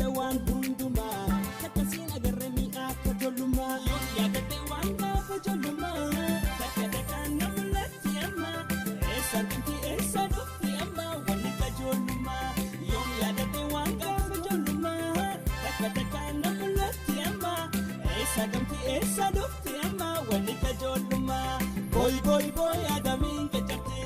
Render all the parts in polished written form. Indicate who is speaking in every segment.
Speaker 1: Yaadadhe waan hundumaa takkasiin agarre mi'a akka ijoollummaa. Yoon yaadadhe waan gaafa ijoollummaa takka takkaan na mul'atti amma. Eessa argamti eessa dhufti amma wanni ijoollummaa. Yoon yaadadhe waan gaafa ijoollummaa takka takkaan na mul'atti amma. Eessa argamti eessa dhufti amma wanni ijoollummaa. Boy boy boy adamiin qacarti.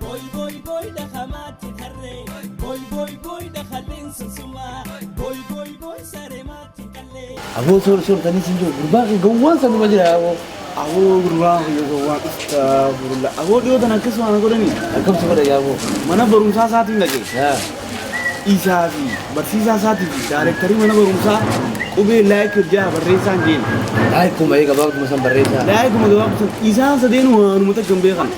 Speaker 1: Boy boy boy dhahamaatti tarree. Boy boy boy dhahalleen sunsumaa. Boy boy boy sareemaatti qallee.
Speaker 2: Aboo soor soor kan isin jiru gurbaa kee gowwaan sanuma jira aboo.
Speaker 3: Aboo gurbaa kiyya gowwaan astaghfirullah. Aboo dhiyoo tan akkas waan godhani.
Speaker 2: Akkamsi godha yaa aboo.
Speaker 3: Mana barumsaa isaatiin dhaqe.
Speaker 2: Yaa.
Speaker 3: Isaa fi barsiisaa isaatii fi daayirektarii mana barumsaa qubee like ja'a barreessaan jeen.
Speaker 2: Laayikkuma ee gabaabduma san barreessaa.
Speaker 3: Laayikkuma gabaabduma san isaan sadeenuu waanuma takka hin beekan.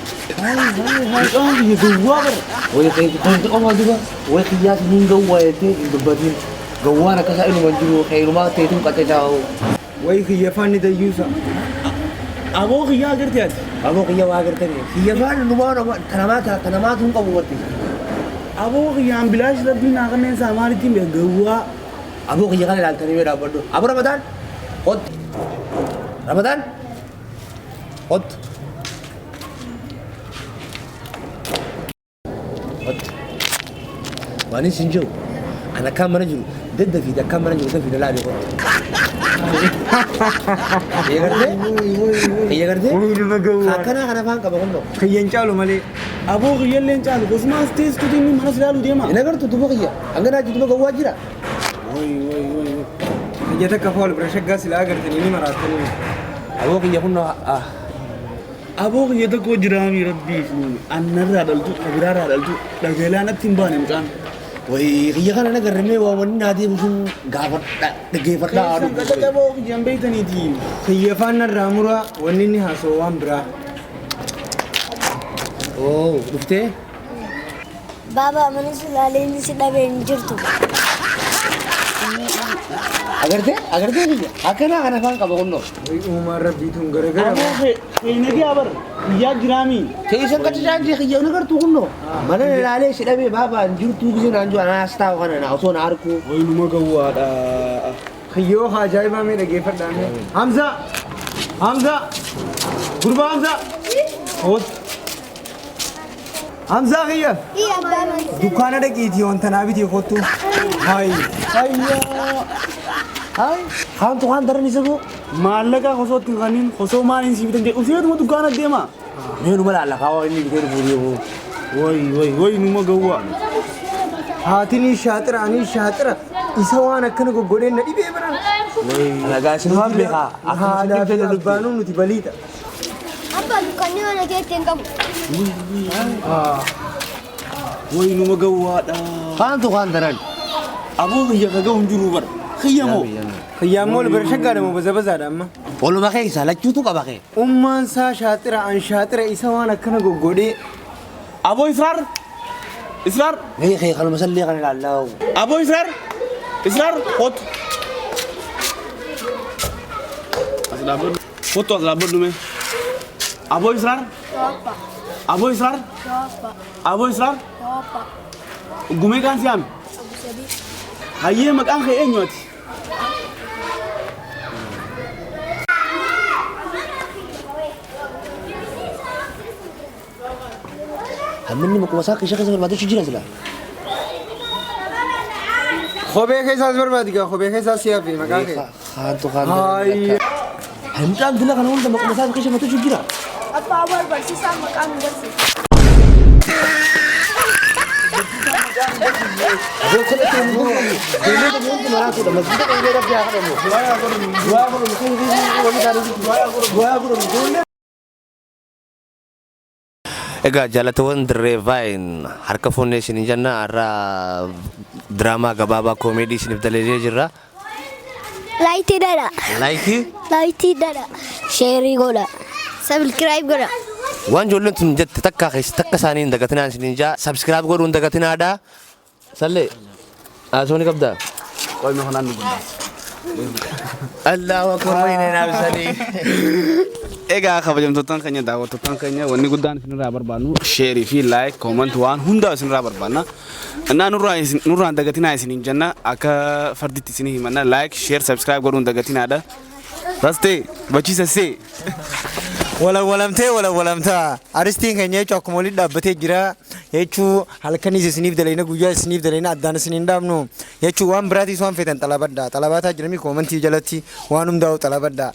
Speaker 3: Mucaan kiyya gowwaa bara.
Speaker 2: Way kee qofa duba way kiyyaas niin gowwaa jettee hin dubbatiin. Gowwaan akkasaa inuma hin jiru keerumaa teetuun qaccacaa hoo.
Speaker 4: Way kiyya faanni dayyuusa.
Speaker 3: Aboo kiyyaa agartee ati.
Speaker 2: Aboo kiyya waa agartanii. Kiyya faanni numaa nama tanamaa tanamaatu hin qabu watti.
Speaker 3: Aboo kiyyaan bilaash rabbiin naa kanneen isaa maalittiin beeka gowwaa.
Speaker 2: Aboo kiyya kana ilaaltanii mee dhaabbadhu. Aboo Ramadaan kottu. Ramadaan kottu. Kottu. Waan isin jiru an akkaan mana jiru daddafiiti akkaan mana jiru dafiina laali kottu. Kiyya gartee? Kiyya gartee? Akkanaa kana afaan qaba kunnoo.
Speaker 4: Kiyyan caalu malee.
Speaker 3: Aboo kiyyallee hin caalu gosumaas teessuutu inni manas ilaaluu deema.
Speaker 2: Hin agartu duba kiyya. Hanga naa duba gawwaa jira.
Speaker 3: Woy woy woy woy.
Speaker 4: Kiyya takka fool bira shaggaa silaa agartanii ni maraattanii.
Speaker 2: Aboo kiyya kunnoo ah.
Speaker 3: Aboo kiyya tokko jiraamii rabbii fi annarraa dhaltu kabiraarraa dhaltu dhagalaa natti hin baane mucaan.
Speaker 2: Way kiyya kana nagarre mee waa wanni naa deemu sun gaafadha dhaggeeffadhaa haa
Speaker 3: Keessan
Speaker 2: dhufu.
Speaker 3: qacaca aboo kiyya hin beektaniiti.
Speaker 4: Kiyya faan narraa muraa wanni inni haasa'u waan biraa.
Speaker 2: Oo dhuftee?
Speaker 5: Baabaa mana sulaaleen si dhabee hin jirtu.
Speaker 2: Agartee? Agartee kiyya? Akkanaa kana afaan qaba kunnoo.
Speaker 4: Way uumaan rabbii tun garagara.
Speaker 3: Aboo kee kee nagee abar guyyaa jiraamii.
Speaker 2: Teessan qacacaan jee kiyya hin agartuu kunnoo. Mana ilaalee si dhabee baabaa hin jirtuu gisee naan jiru anaa as taa'u kana na osoo na arkuu.
Speaker 3: Way numa gawwaadha.
Speaker 4: Kiyyoo haa ajaa'ibaa mee dhageeffadhaa mee. Hamza! Hamza! Gurbaa Hamza! Hoot. Hamzaa kiyya!
Speaker 5: Ii abbaa mana.
Speaker 4: Dukkaana dhaqiitii wanta naa bitii kottu. Hayi.
Speaker 3: Hayyaa.
Speaker 2: Hayi haantu kaan daran isa boo.
Speaker 3: Maallaqa osoo itti hin kanniin osoo maaliin sii bitan jedhu useetuma dukkaana deema.
Speaker 2: Mee numa laalla kaawaa inni bitee dhufuu deemu.
Speaker 3: Way way way numa gawwaa.
Speaker 4: Haatini shaaxira ani shaaxira isa waan akkana goggodheen na dhibee biraan.
Speaker 2: Ragaa isinumaan beekaa.
Speaker 4: Haadhaa fi abbaanuu nuti baliidha.
Speaker 5: Abbaa dukkanni mana keetti hin qabu.
Speaker 3: Way numa gawwaadha.
Speaker 2: Kaantu kaan daran.
Speaker 3: Aboo kiyya ka gahu hin jiru bara. Kiyya moo?
Speaker 4: Kiyyaa immoo bira shaggaadha moo baza bazaadha amma.
Speaker 2: Waluma keessa lachuutu qaba kee.
Speaker 4: Ummaan isaa shaaxira an shaaxira isa waan akkana goggodhee.
Speaker 3: Aboo Israar! Israar!
Speaker 2: Mee kee kanuma sallee kana ilaallaa.
Speaker 3: Aboo Israar! Israar! Kottu. As dhaabbadhu. Kottu as dhaabbadhu mee. Aboo Israar!
Speaker 5: Tooppa.
Speaker 3: Aboo Israar!
Speaker 5: Tooppa.
Speaker 3: Aboo Israar!
Speaker 5: Tooppa.
Speaker 3: Gumee kaan siyaame?
Speaker 5: Abu sadii.
Speaker 3: Hayyee maqaan kee eenyu ati?
Speaker 2: Hamminni maquma isaa keessa keessa barbaadachuu jira sila.
Speaker 4: Kophee keessaas barbaadi gaa kophee keessaas si hafe maqaa kee.
Speaker 2: Haantu haantu.
Speaker 4: Haayya.
Speaker 2: Mucaan dila kana hunda maquma isaa keessa barbaadachuu jira.
Speaker 5: Abbaa war barsiisaa maqaa nu barsiisa.
Speaker 2: Egaa jaallatawwan Dirree Vaayin harka fuunee isiniin jenna har'a diraamaa gabaabaa koomeedii isiniif dalagee jirra.
Speaker 5: Laayitii dhala.
Speaker 2: Laayikii
Speaker 5: Laayitii dhala. Sheerii godha. Sabiskiraayib godha.
Speaker 2: waan ijoolleen tun jette takka keessa takka isaanii hin dagatinaa isiniin jaa sabskiraayib godhuu hin dagatinaadha. Sallee haasoo ni qabdaa?
Speaker 3: Qoyma kanaan nu guddaa.
Speaker 2: Allahu akbar wayne naabsanii.
Speaker 3: Egaa kabajamtoota keenya, daawwattoota keenya, wanni guddaan isinirraa barbaannu share fi like, comment, waan hundaa isinirraa barbaanna. Innaa nurraa hin dagatinaa isiniin jenna, akka farditti isinii himanna, like, share, subscribe godhuun dagatinaadha. Rastee bachiisa see.
Speaker 4: Walawwalamtee walawwalamtaa aristiin keenya jechuun akkuma walitti dhaabbatee jira jechuu, halkanis isiniif dalayna, guyyaa isiniif dalayna, addaan isiniin dhaabnu jechuu. Waan biraatiis waan feetan xalabadhaa, xalabaataa jirami, comment jalatti waan hundaa'u xalabadhaa.